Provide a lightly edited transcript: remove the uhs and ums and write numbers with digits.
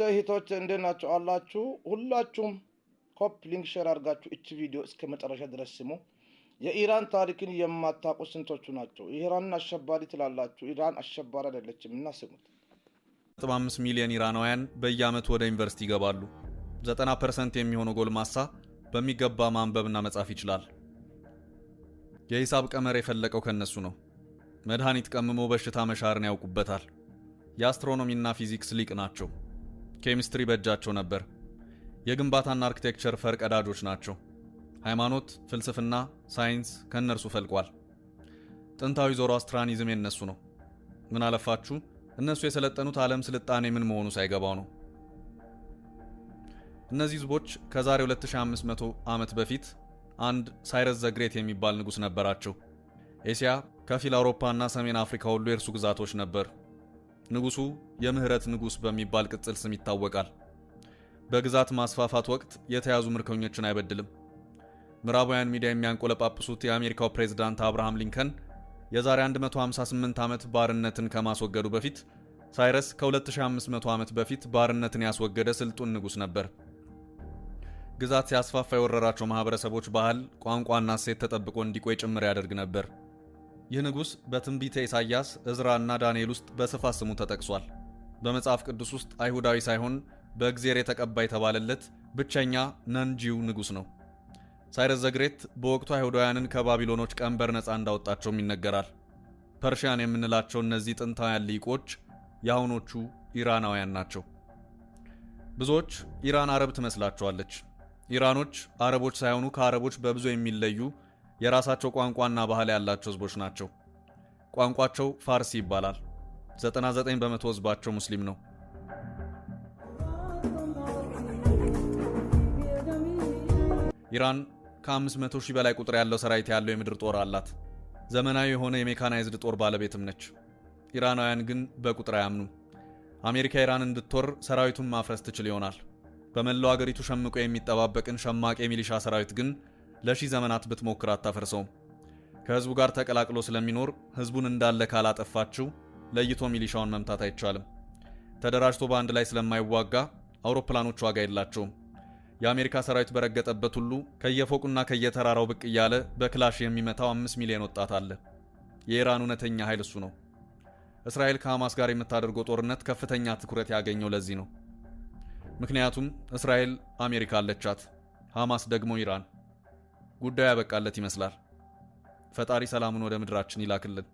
እህቶች እንዴት ናችሁ አላችሁ? ሁላችሁም copy link share አድርጋችሁ እች ቪዲዮ እስከ መጨረሻ ድረስ ስሙ። የኢራን ታሪክን የማታውቁ ስንቶቹ ናቸው? ኢራንን አሸባሪ ትላላችሁ። ኢራን አሸባሪ አይደለችም እና ስሙት። 5 ሚሊዮን ኢራናውያን በየዓመቱ ወደ ዩኒቨርሲቲ ይገባሉ። 90% የሚሆነው ጎልማሳ በሚገባ ማንበብና መጻፍ ይችላል። የሂሳብ ቀመር የፈለቀው ከነሱ ነው። መድኃኒት ቀምሞ በሽታ መሻርን ያውቁበታል። የአስትሮኖሚና ፊዚክስ ሊቅ ናቸው። ኬሚስትሪ በእጃቸው ነበር። የግንባታና አርኪቴክቸር ፈርቀዳጆች ናቸው። ሃይማኖት፣ ፍልስፍና፣ ሳይንስ ከእነርሱ ፈልቋል። ጥንታዊ ዞሮአስትራኒዝም የነሱ ነው። ምን አለፋችሁ እነሱ የሰለጠኑት ዓለም ስልጣኔ ምን መሆኑ ሳይገባው ነው። እነዚህ ህዝቦች ከዛሬ 2500 ዓመት በፊት አንድ ሳይረስ the Great የሚባል ንጉሥ ነበራቸው። ኤስያ፣ ከፊል አውሮፓና ሰሜን አፍሪካ ሁሉ የእርሱ ግዛቶች ነበር። ንጉሱ የምህረት ንጉሥ በሚባል ቅጽል ስም ይታወቃል። በግዛት ማስፋፋት ወቅት የተያዙ ምርኮኞችን አይበድልም። ምዕራባውያን ሚዲያ የሚያንቆለጳጵሱት የአሜሪካው ፕሬዝዳንት አብርሃም ሊንከን የዛሬ 158 ዓመት ባርነትን ከማስወገዱ በፊት ሳይረስ ከ2500 ዓመት በፊት ባርነትን ያስወገደ ስልጡን ንጉሥ ነበር። ግዛት ሲያስፋፋ የወረራቸው ማህበረሰቦች ባህል፣ ቋንቋና እሴት ተጠብቆ እንዲቆይ ጭምር ያደርግ ነበር። ይህ ንጉሥ በትንቢተ ኢሳይያስ፣ እዝራ እና ዳንኤል ውስጥ በስፋት ስሙ ተጠቅሷል። በመጽሐፍ ቅዱስ ውስጥ አይሁዳዊ ሳይሆን በእግዜር የተቀባ የተባለለት ብቸኛ non-Jew ንጉሥ ነው። ሳይረስ the Great በወቅቱ አይሁዳውያንን ከባቢሎኖች ቀንበር ነፃ እንዳወጣቸውም ይነገራል። ፐርሺያን የምንላቸው እነዚህ ጥንታውያን ሊቆች የአሁኖቹ ኢራናውያን ናቸው። ብዙዎች ኢራን አረብ ትመስላቸዋለች። ኢራኖች አረቦች ሳይሆኑ ከአረቦች በብዙ የሚለዩ የራሳቸው ቋንቋና ባህል ያላቸው ህዝቦች ናቸው። ቋንቋቸው ፋርሲ ይባላል። 99% ህዝባቸው ሙስሊም ነው። ኢራን ከ500 ሺህ በላይ ቁጥር ያለው ሰራዊት ያለው የምድር ጦር አላት። ዘመናዊ የሆነ የሜካናይዝድ ጦር ባለቤትም ነች። ኢራናውያን ግን በቁጥር አያምኑም። አሜሪካ ኢራን እንድትወር ሰራዊቱን ማፍረስ ትችል ይሆናል። በመላው አገሪቱ ሸምቆ የሚጠባበቅን ሸማቂ የሚሊሻ ሰራዊት ግን ለሺህ ዘመናት ብትሞክር አታፈርሰውም። ከህዝቡ ጋር ተቀላቅሎ ስለሚኖር ህዝቡን እንዳለ ካላጠፋችው ለይቶ ሚሊሻውን መምታት አይቻልም። ተደራጅቶ በአንድ ላይ ስለማይዋጋ አውሮፕላኖች ዋጋ የላቸውም። የአሜሪካ ሰራዊት በረገጠበት ሁሉ ከየፎቁና ከየተራራው ብቅ እያለ በክላሽ የሚመታው 5 ሚሊዮን ወጣት አለ። የኢራን እውነተኛ ኃይል እሱ ነው። እስራኤል ከሐማስ ጋር የምታደርገው ጦርነት ከፍተኛ ትኩረት ያገኘው ለዚህ ነው። ምክንያቱም እስራኤል አሜሪካ አለቻት፣ ሐማስ ደግሞ ኢራን። ጉዳዩ ያበቃለት ይመስላል። ፈጣሪ ሰላሙን ወደ ምድራችን ይላክልን።